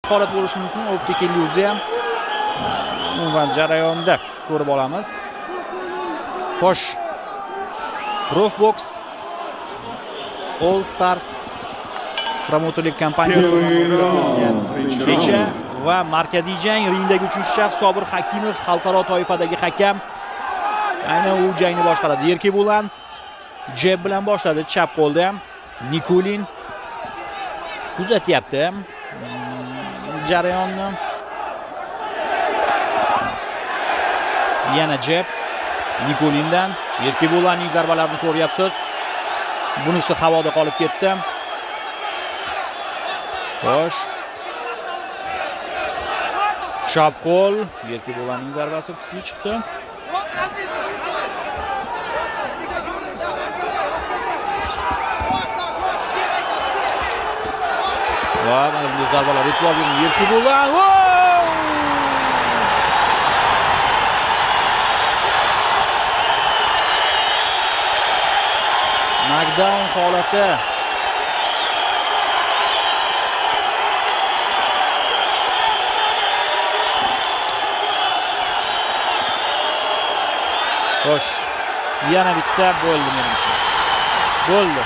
Holat bo'lishi mumkin, optik illyuziya. Umuman jarayonda ko'rib olamiz. Xo'sh. Profbox All Stars promotorlik kompaniyasi kecha va markaziy jang ringdagi uchinchi shaxs Sobir Hakimov, xalqaro toifadagi hakam. Aynan u jangni boshqaradi. Erkebulan jeb bilan boshladi, chap qo'lda ham Nikulin kuzatyapti jarayonni. Yana jeb Nikulindan. Erkebulanning zarbalarini ko'ryapsiz. Bunisi havoda qolib ketdi. Xo'sh. Chap qo'l, Erkebulanning zarbasi kuchli chiqdi. Va mana bunday zarbalar e'tibor bering. Erkebulan. Knockdown holati. Xo'sh, yana bitta bo'ldi menimcha. Bo'ldi.